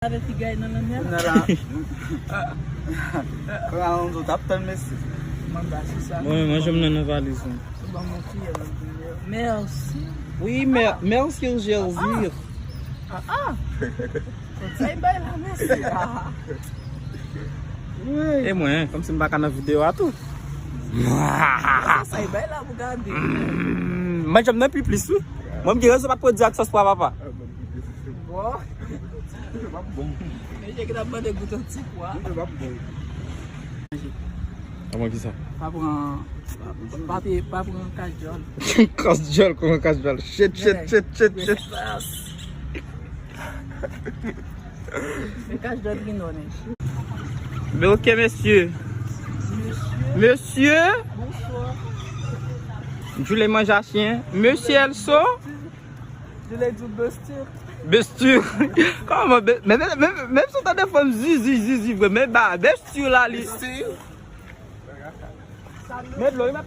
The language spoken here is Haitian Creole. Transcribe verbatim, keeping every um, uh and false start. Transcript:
Avè figay nan lanmè. Kounye a la. Kounye a la, nou t ap tann mesye. Manda se sa. Bon, men manje m nan nan valiz mwen. Bon, mon kiyè nan kiyè. Mèsi. Wi, mè, mèsi, Jerzy. Ah, ah. Konsèy bay la, mèsi. Ah. E mwen, kòmsi m pa ka nan videyo a tou. Konsèy bay la pou gade. Mm, manje m nan pi plis, wi. Mwen, m gen rezon pa t pwodui ak sòs pwa papa. Bon. Mesye ki t ap mande goute yon ti pwa. Kòman ki sa? Pa pran, pa, pa, pa pran kach djòl. Kach djòl, kòman kach djòl? Shit, shit, shit, shit, shit. Men kach djòl ki non, men. Men ok, mesye. Mesye. Mesye. Bonsoir. Djouley manje a chen. Mesye Elso. Djouley di w bestir. Bestir. Kòman? Be-, men, men, men, menm si w tande fanm zizi, zizi vre, men ba, bestir la, li. Bestir. Men dlo, li mèt